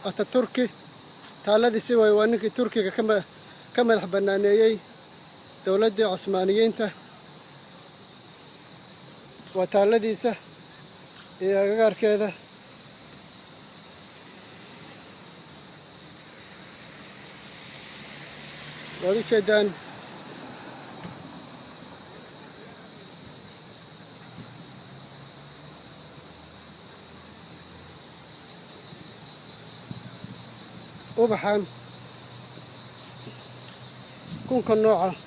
Ataturki taaladiisi waay. Waa ninkii Turkiga ka madax bannaaneeyey dowladdii Cusmaaniyiinta. Waa taaladiisa iyo agagaarkeeda. Waad u jeedaan. Ubaxan kunka nooca.